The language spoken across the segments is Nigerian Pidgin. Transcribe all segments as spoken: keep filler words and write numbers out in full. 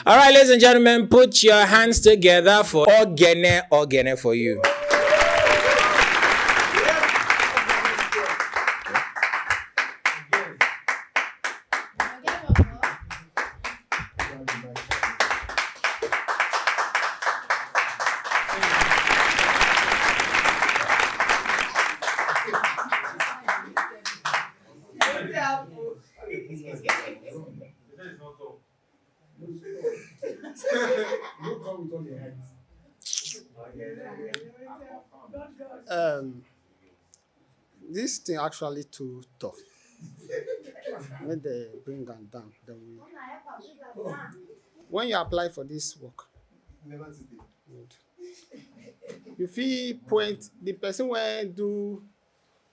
All right, ladies and gentlemen, put your hands together for Ogene Ogene for you. Um, this thing actually too tough. When they bring am down, then we. When you apply for this work, good. You fit point the person wey do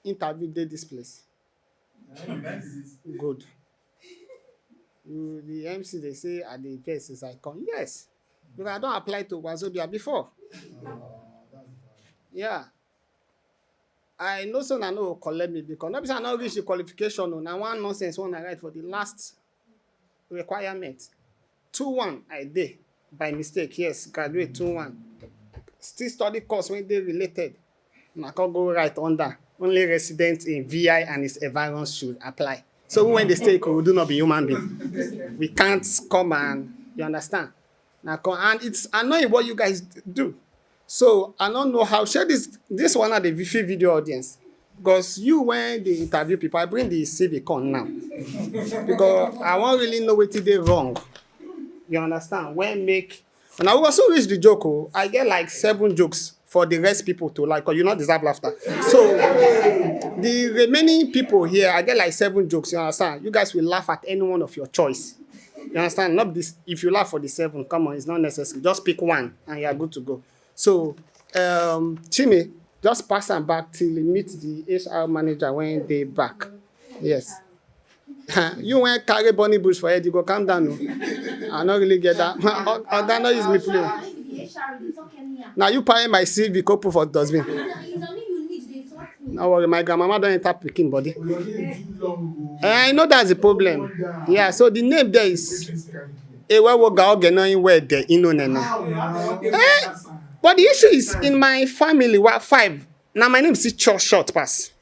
interview dey this place. Good. You, the M C dey say I dey vex since I come. Yes, because I don apply to Wazobia before. Yeah. I know say una no go collect me because no be say I no reach the qualification o. Na one nonsense one I write for the last requirement. Two one I dey by mistake, yes, graduate two one. Still study course wey dey related. Una come go write under only resident in V I and its environs should apply. So we wey dey stay Ikorodu no be human being. We can't come and, you understand? Na come and it's annoying what you guys do. So I no know how share this this one na the fit video audience because you when they interview people, I bring the C V come now because I wan really know wetin dey wrong. You understand? When make and I also reach the joke. Oh, I get like seven jokes for the rest people to like, cause you not deserve laughter. So the remaining people here, I get like seven jokes. You understand? You guys will laugh at any one of your choice. You understand? Not this. If you laugh for the seven, come on, it's not necessary. Just pick one and you are good to go. So, um, Chime, just pass am back till you meet the H R manager when they back. Yes. You when carry Bonnie Bush for head, you go calm down. No? I not really get that. Oga no use me play. Now you pay my C V, go put for dustbin. No worry, my grandmama don't enter picking body. Eh, I know that's the problem. Yeah, so the name there is Ewewoga Ogenoyin Wede Inonene. Eh? But the issue is in my family, what five? Now my name is Cho Short Pass.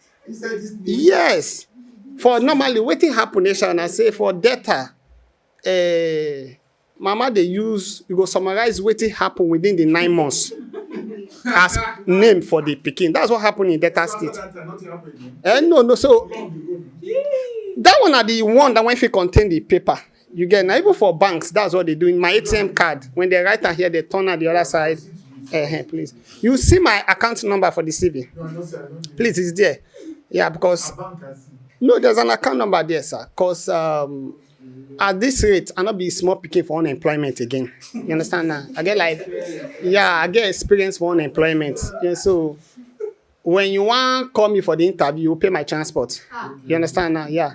Yes. For normally, wetin happen, Esha, and I say for data, eh, mama dey use, you go summarize wetin happen within the nine months as name for the pikin. That's what happened in Delta State. Eh, no, no, so that one are the one that when fit contain the paper. You get now, even for banks, that's what they do in my A T M card. When they write am here, they turn on the other side. Eh, eh, please. You see my account number for the C V. Please, it's there. Yeah, because no, there's an account number there, sir. Because um, at this rate, I not be small picking for unemployment again. You understand now? I get like, yeah, I get experience for unemployment. Yeah, so when you want call me for the interview, you pay my transport. You understand now? Yeah.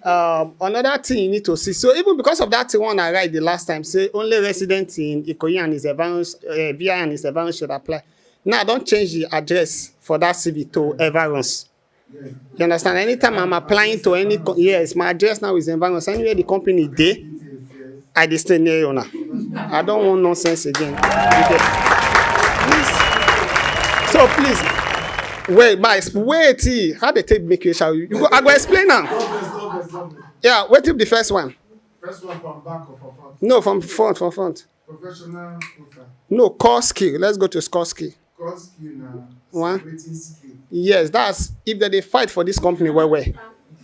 Um, another thing you need to see. So even because of that one I write the last time, say only residents in Ikoyi and his environs, uh, V I and his environs should apply. Now I don't change the address for that C V to environs. You understand? Anytime I'm applying to any, co- yes, my address now is environs. Anywhere the company dey, I dey stay near you now. I don't want nonsense again. You get? Please. So please, wait, my wait, eh, how they take make you shout? You go, I go explain now. Yeah, wait till the first one. First one from back or from front? No, from front, from front. Professional profile. No, core skill. Let's go to core skill. Core skill na one. Separating skill. Yes, that's if they dey fight for this company well well. You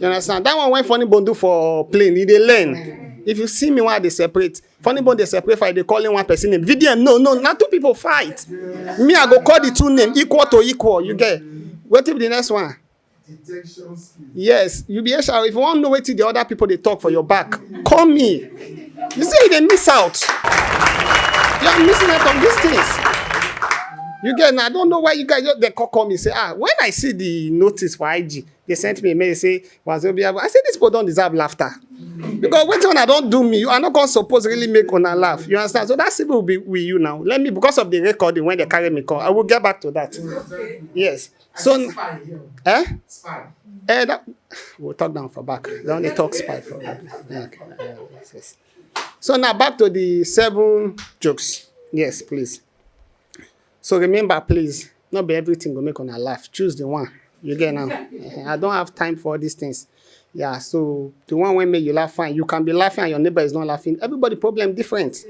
understand? That one when Funny Bone do for plane, he dey learn. If you see me while they separate, Funny Bone dey separate fight, they calling one person name. V D M, no, no, not two people fight. Me, I go call the two name equal to equal. You get? What if the next one? Detection skill. Yes, you be H R. If you want to know what the other people they talk for your back, call me. You see, they miss out. You are missing out on these things. You get? Now, I don't know why you guys just- they call, call me say, ah, when I see the notice for I G, they sent me a mail say Wazobia. I said this people don't deserve laughter. Because when I don't do me, you are not gonna suppose really make una laugh. You understand? So that's it will be with you now. Let me, because of the recording when they carry me call, I will get back to that. Yes. So, spy here. Eh? Spy. Eh, that we'll talk down for back. Don't they talk spy for back? Okay. Uh, yes, yes. So now back to the seven jokes. Yes, please. So remember, please, not be everything go make una laugh. Choose the one. You get now. Eh, I don't have time for all these things. Yeah, so the one wey make you laugh, fine. You can be laughing and your neighbor is not laughing. Everybody problem different.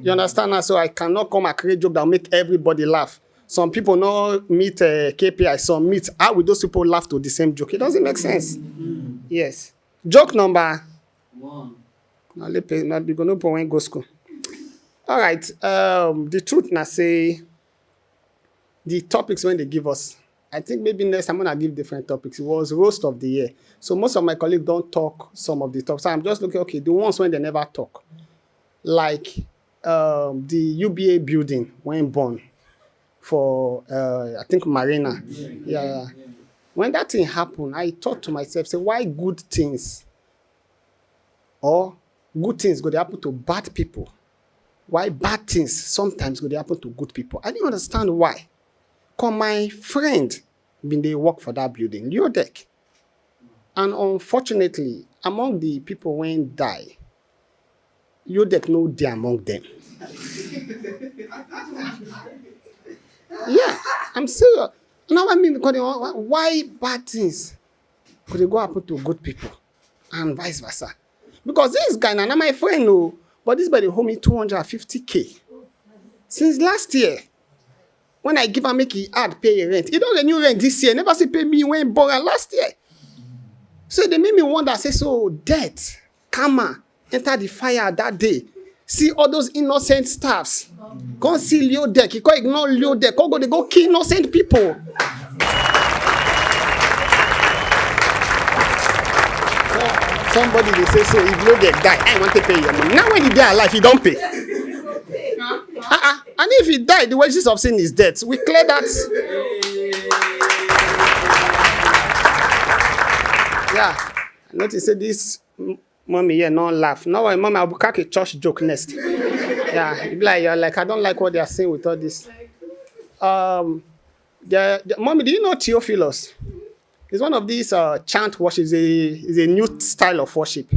You understand now? So I cannot come and create joke that make everybody laugh. Some people no meet uh, K P I, some meet. How will those people laugh to the same joke? It doesn't make sense. Yes. Joke number. One. Now, let pe-, now you go no point when go school. All right. Um, the truth na say the topics when they give us, I think maybe next time when I give different topics, it was roast of the year. So most of my colleagues don't talk some of the topics. So I'm just looking, okay, the ones when they never talk, like um, the U B A building when born for uh, I think Marina. Yeah, yeah. When that thing happened, I thought to myself, say, why good things or good things go dey happen to bad people? Why bad things sometimes go dey happen to good people? I didn't understand why. Come, my friend been dey work for that building, Leodec. And unfortunately, among the people when die, Leodec no dey among them. Yeah, I'm serious. Now I mean, because they want, why bad things could they go happen to good people and vice versa? Because this guy na, na my friend, no, but this guy dey owe me two hundred fifty k since last year. When I give am make he add pay rent, he don renew rent this year, never see pay me when borrow last year. So they make me wonder, say, so death, karma, enter the fire that day. See all those innocent staffs. Come see Leodec. He come ignore Leodec. Come go, they go kill innocent people. Somebody they say, so if Leodec die, I want to pay your money. Now when he dey alive, he don't pay. Uh-uh. And if he died, the wages of sin is death. We clear that. Yeah. I notice say this m-, mommy here no laugh. No worry, mommy, I'll crack a church joke next. Yeah, you be like, you're like, I don't like what they are saying with all this. Um, the, the, mommy, do you know Theophilus? It's one of these uh, chant worship. Is a, is a new style of worship.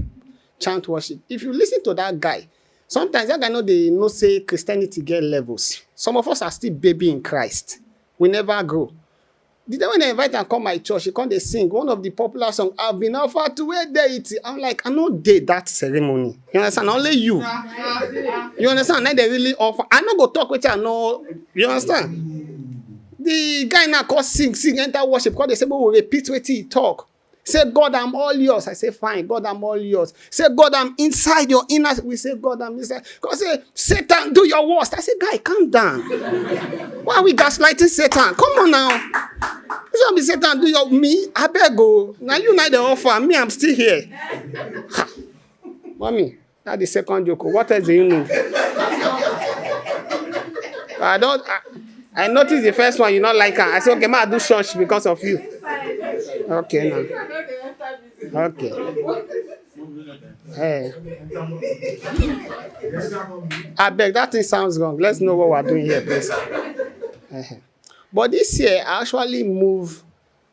Chant worship. If you listen to that guy, sometimes that guy know they know say Christianity get levels. Some of us are still baby in Christ. We never grow. The day when I invite am come my church, he come dey sing one of the popular song, "I've been offered to a deity." I'm like, "I no dey that ceremony." You understand? Only you. You understand? Now they really offer. I no go talk with you. I know. You understand? The guy now come sing, sing, enter worship. Come dey say, "But we repeat what he talk." Say, "God, I'm all yours." I say, "Fine, God, I'm all yours." Say, "God, I'm inside your inner." We say, "God, I'm inside." Come say, "Satan, do your worst." I say, "Guy, calm down. Why are we gaslighting Satan? Come on now. This one be Satan, do your me. I beg go. Now you now the offer. Me, I'm still here." Mommy, that's the second joke. What else do you know? I don't. I, I noticed the first one. You not like her. I said, "Okay, ma, I do church because of you." Okay, now. Okay. Hey. I beg, that thing sounds wrong. Let's know what we're doing here, please. Eh. But this year, I actually move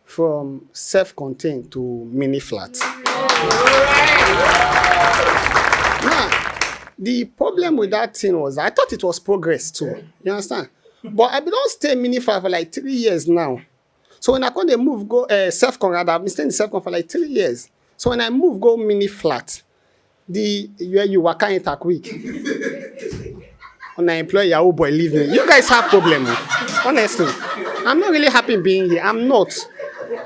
from self-contained to mini flat. Now, the problem with that thing was I thought it was progress too. You understand? But I been don't stay mini flat for like three years now. So when I come dey move go uh, self-con, rather, I've been staying self-con for like three years. So when I move go mini flat, the where you waka enter quick. When I employ Yahoo boy, leave me. You guys have problem. Oh. Honestly, I'm not really happy being here. I'm not.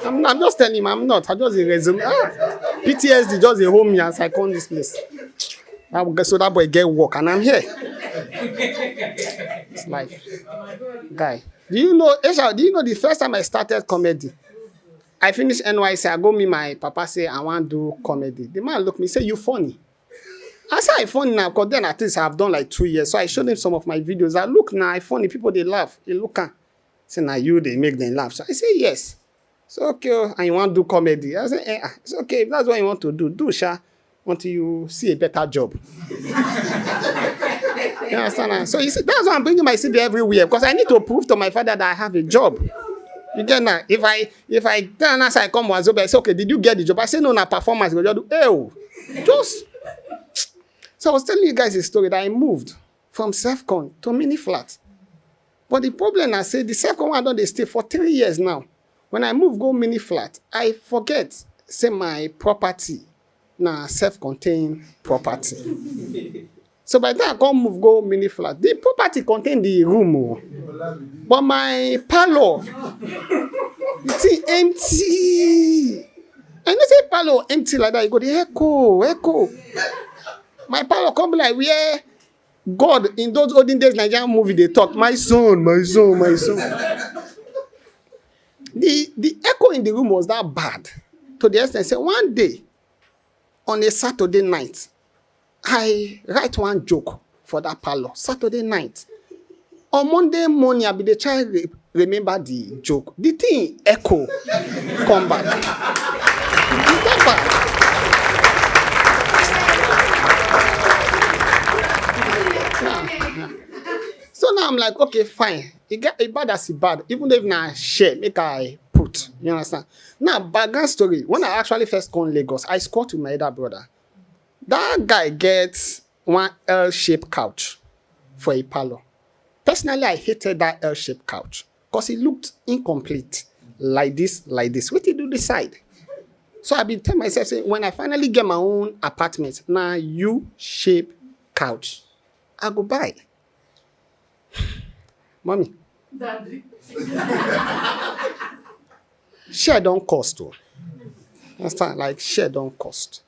I'm, I'm just telling him I'm not. I just a resume. Ah, P T S D just a home me as I come this place. That, so that boy get work and I'm here. It's life, guy. Do you know, Asia? Do you know the first time I started comedy? I finish N Y C. I go meet my papa. Say I want do comedy. The man look me. Say you funny. I say I funny now, because then at least I've done like two years. So I showed him some of my videos. I look now, I funny. People they laugh. They look and say, "Now you they make them laugh." So I say yes. So okay, oh, and you want do comedy? I say, eh, ah, it's okay. If that's what you want to do, do, sha, until you see a better job. You understand? Now? So you see, that's why I'm bringing my C V everywhere, because I need to prove to my father that I have a job. You get now? If I if I tell am say I come Wazobia, I say, "Okay, did you get the job?" I say, "No, na performance." Go just do, "Ew, just." So I was telling you guys a story that I moved from Selfcon to mini flat. But the problem, I say the Selfcon one I don dey stay for three years now. When I move go mini flat, I forget say my property na self-contained property. So by the time I come move go mini flat, the property contain the room o. But my parlor, the thing empty. I know say parlor empty like that, you go dey echo, echo. My parlor come be like where God in those olden days Nigerian movie dey talk, "My son, my son, my son." The the echo in the room was that bad to the extent say one day on a Saturday night, I write one joke for that parlor. Saturday night. On Monday morning, I be dey try re- remember the joke. The thing echo come back. E come back. So now I'm like, okay, fine. E get e bad as e bad. Even if na share, make I put. You understand? Now background story. When I actually first come Lagos, I squat with my elder brother. That guy gets one L-shaped couch for a parlor. Personally, I hated that L-shaped couch because it looked incomplete. Like this, like this. What did you decide? So I been tell myself say when I finally get my own apartment, now U-shape couch, I go buy. Mommy, Daddy. Share don cost o. Understand? Like share don cost.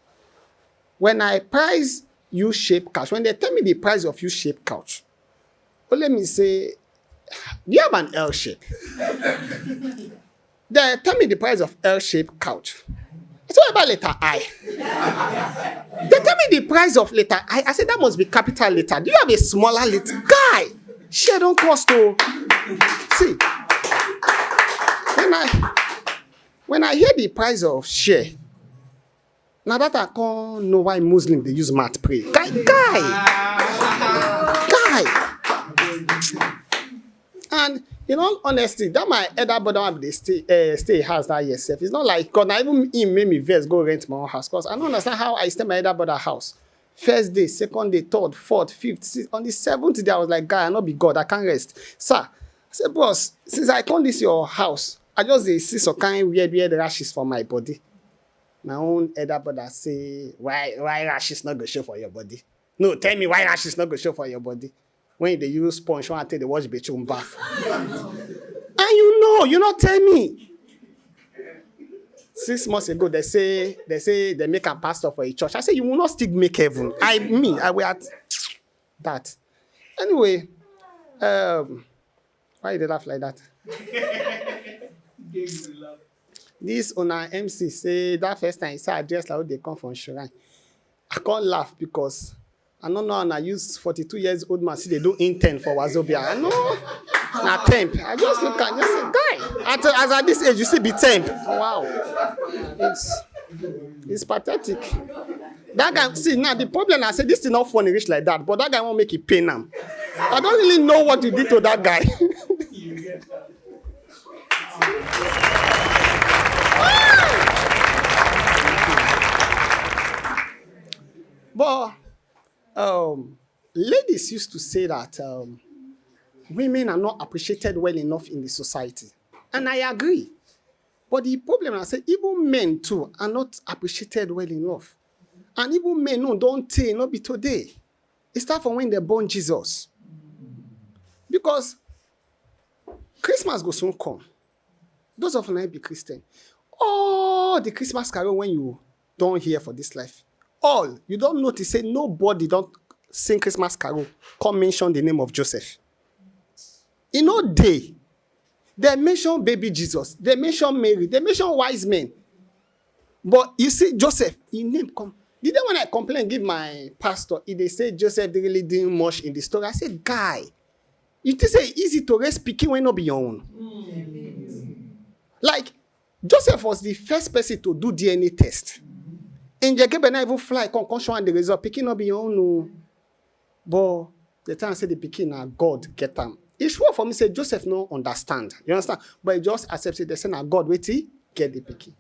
When I price U-shape couch, when they tell me the price of U-shape couch, only me say, "Do you have an L-shape?" They tell me the price of L-shape couch. I say, "What about letter I?" They tell me the price of letter I. I said, "That must be capital letter. Do you have a smaller letter?" Guy, share don cost o. See, when I when I hear the price of share, now that I can't know why Muslim they use mat pray. Guy, guy, guy. And in all honesty, that my elder brother one dey stay uh, stay house that year sef. It's not like God. Now even him made me vex go rent my own house because I don't understand how I stay my elder brother house. First day, second day, third, fourth, fifth, sixth. On the seventh day, I was like, "Guy, I not be God. I can't rest." "Sir," I said, "Bros, since I come this your house, I just dey see some kind weird, weird rashes for my body." My own elder brother say, "Why, why rashes not go show for your body? No, tell me why rashes not go show for your body." When they use sponge, one take the wash bathroom bath. And you know, you not tell me. Six months ago, they say they say they make a pastor for a church. I say you will not still make heaven. I me, I will at that. Anyway, um, why you dey laugh like that? This on our M C say that first time he saw address like they come from shrine. I can't laugh because I don't know and I use forty-two years old man see they do intern for Wazobia. I know na temp. I just look at just say, guy, at, as at this age, you still be temp. Wow. It's it's pathetic. That guy, see now the problem I say this thing not funny rich like that, but that guy won't make it pain him. I don't really know what you did to that guy. But um, ladies used to say that um, women are not appreciated well enough in the society. And I agree. But the problem I say even men too are not appreciated well enough. And even men no don't say not be today. It start from when they born Jesus. Because Christmas go soon come. Those of you be Christian, all the Christmas carol when you don't hear for this life, all you don't notice say nobody don't sing Christmas carol come mention the name of Joseph. You know they they mention baby Jesus, they mention Mary, they mention wise men. But you see Joseph, his name come. The day when I complain give my pastor, he they say Joseph really didn't much in the story. I said, guy, you think say e easy to raise pikin when not be your own? Like Joseph was the first person to do D N A test. Angel Gabriel not even fly come come show am the result. Pikin not be your own o. But the time say the pikin na God get am. E sure for me say Joseph no understand. You understand? But he just accept say they say na God wetin get the pikin.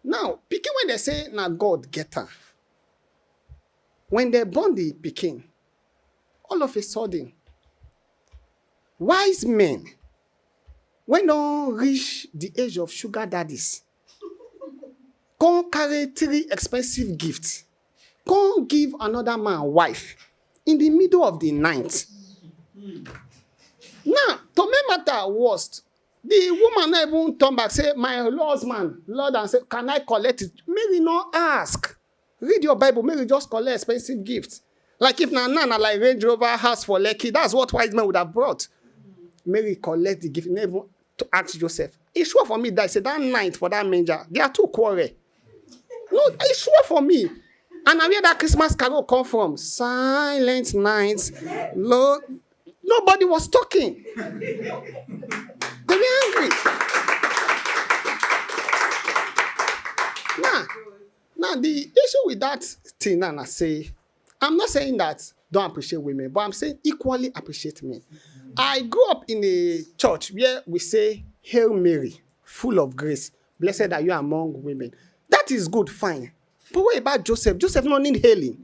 Now pikin when they say na God get am, When they born the pikin, all of a sudden, wise men, when don reach the age of sugar daddies, come carry three expensive gifts, come give another man wife in the middle of the night. Now, to make matter worst, the woman no even turn back, say, "My husband, Lord, and say, can I collect it?" Mary no ask. Read your Bible, Mary just collect expensive gifts. Like if na now, na like Range Rover, house for Lekki, that's what wise men would have brought. Mary collect the gift, never to ask Joseph. E sure for me that say that night for that manger, they are too quarrel. No, e sure for me. And na where that Christmas carol come from? Silent night, Lord. Nobody was talking. They were angry. Now, now the issue with that thing, and I say, I'm not saying that don't appreciate women, but I'm saying equally appreciate men. I grew up in a church where we say, "Hail Mary, full of grace, blessed are you among women." That is good, fine. But what about Joseph? Joseph no need hailing.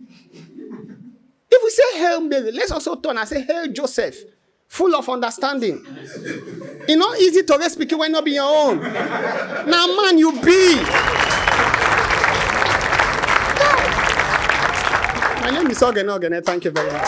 If we say, "Hail Mary," let's also turn and say, "Hail Joseph, full of understanding." E no easy to raise pikin wey no be your own. Na man you be. My name is Ogene Ogene. Thank you very much.